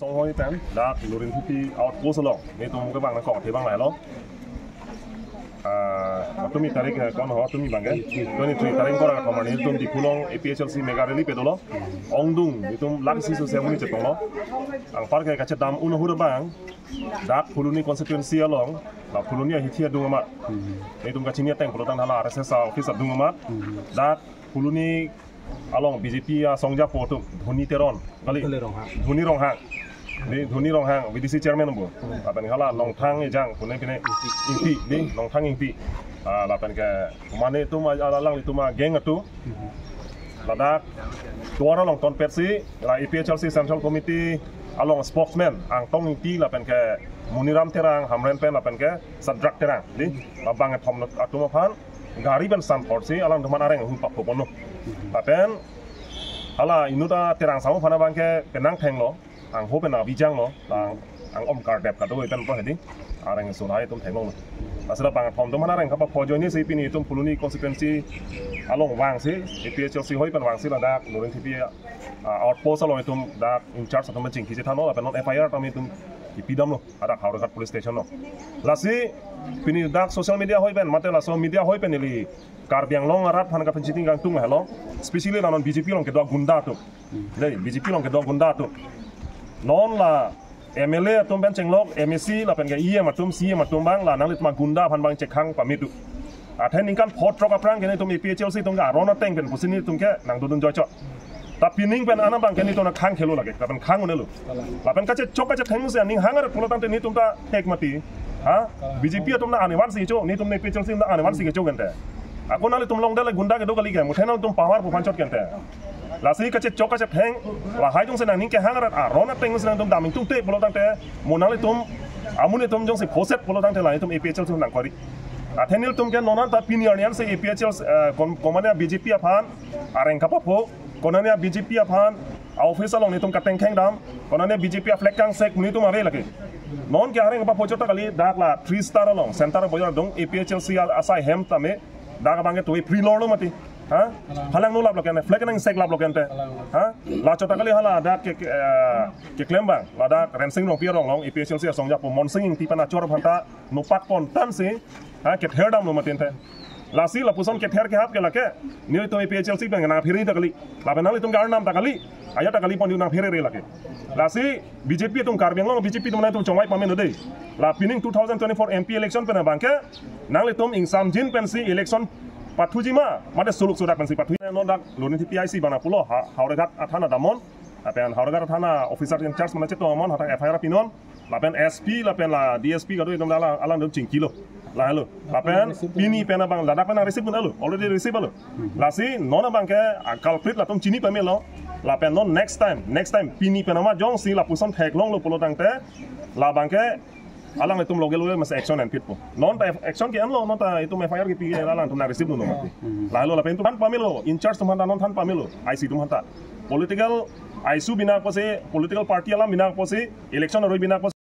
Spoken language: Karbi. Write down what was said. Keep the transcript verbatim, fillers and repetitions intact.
Songhoi pen dak Lurinthepi outpost along netum kebang nangkok thebang lahelo. Ah, matumi tarik, eh, kon ho tumi bangke? Twenty-three tarik kora katomar netum Diphu along A P H L C mega rally padolo. Ongdung netum lak isi sose amonit chetonglo. Anparke kachedam un ahut abang dak Phuloni constituency along, la Phuloni ahithi adung amat, netum kachini ateng pulotangte hala R S S office adung amat, dak Phuloni along B J P asongjapo atum, Dhoni Teron kali. Dhoni Ronghang. Dhoni Ronghang. Di Dhoni Ronghang, V D C chairman bo. Lapen hala Longthang Ejang, pune pine Ingti, di Longthang Ingti. Ah, lapen ke mane atum, ah, alanglitum ageng atum. Ladak tovar along tonpetsi, la A P H L C Central Committee along spokesman Angtong Ingti lapen ke Muniram Terang, Hamren pen lapen ke Sadrak Terang. Di labang kethom atum aphan gari pen sanporsi alangtum aphan areng ahut papo ponlo. Lapen hala inut a Terang Samo aphan abangke penang thenglo, angho pen abijanglo, ang, ang om kardep kado pen po hedi, areng sulai atum thenglo. Lasi labang kethom atum aphan areng kapapo ajoinesi pini itum Phuloni constituency along vangsi, A P H L C hoi pen vangsi ladak Lurinthepi, ah, outpost along itum dak in charge atum chingki chethanlo, lapen non F I R tame itum kipidamlo hadak Howraghat Police Station along. Lasi pini dak social media hoi pen, mate laso media hoi pen neli Karbi Anglong arat aphan kapanchiting kangtung lahelo, especially la non B J P along kedo agunda atum. Dei, B J P along kedo agunda atum. Non la M L A atum pen chenglok, M A C lapen ke E M atum, C E M atum abang la nanglitum agunda aphan abang chekhang pame do. Athe ningkan pho throk aphrang ke netum A P H L C atum ke aron ateng pen pusi netum ke nangdodun joichot. Ta pining pen ana abangke netum nangkhang khelo lake, lapen khang un-elo. Lapen kachechok kachetheng si aning hang arat pulotangte netum ta thek mati. Ha? B J P atum ta anevan si cho, netum A P H L C atum ta anevan si kecho kente. Ako nanglitum longdale gunda kedo kali ke, muthe nangtum power pu aphan chot kente. Lasi kachechok kachetheng, lahai jongsi nangning kehang arat aron ateng si nangtum daming tungte pulotangte, mo nanglitum, amonit atum jongsi phoset pulotangte la netum A P H L C nangkori. Athe nelitum ke non anta pini arni ansi A P H L C, eh, kom-, komatne B J P aphan areng kapapo, konatne B J P aphan a-office along netum katengkheng dam, konatne B J P a-flag kangsek netum ave lake. Non ke areng kapapo chot ta kali, dak la Three Star along, Center Bazar adung, A P H L C a-, asai hem tame, dak abangke tuwe free lor lo mati. Ha? Halang nu laplo kente, flag nangseklaplo kente. Ha? La chot ta kali hala dak ke, ke, eh, keklem abang, ladak Rensing Rongpi arong along, A P H L C asongjapo Monsing Ingti pen achor aphan ta nopak pon tangsi, ha, kether damlo mati ente. Lasi lapuson kether kehap ke lake, netum A P H L C pen nangphere ta kali. Lapen nanglitum ke arnam ta kali. Ajat ta kali pon nangphere re lake. Lasi B J P atum, Karbi Anglong B J P atum nangtum chongvai pamelo dei. La pining two thousand twenty-four M P election pen abangke nanglitum ingsamjin pensi election pathuji ma, mate suluk sudak pensi pathu. Non dak Lurinthepi I C abang nangpulo, ha, Howraghat athana damnon. Lapen Howraghat athana officer in charge mane chetongmon, hadak F I R pinon. Lapen S P, lapen la D S P kado itum alang, alangtum chingkilo. Lahelo. Lapen pini pen abang ladak pen receive pun alo, already receive alo. Lasi non abangke a-culprit latum chini pamelo. Lapen non next time, next time pini pen amat jongsi lapuson theklonglo pulotangte, labangke alanglitum loge loge mas action enpitpo. Non ta action ke-enlo, non ta itum F I R kepi alangtum nang receive dunlo mati. Lahelo lapen itum than pamelo, in charge atum aphan ta non than pamelo, I C atum aphan ta. Political issue bina apotsi, political party alam bina apotsi, election aroi bina apotsi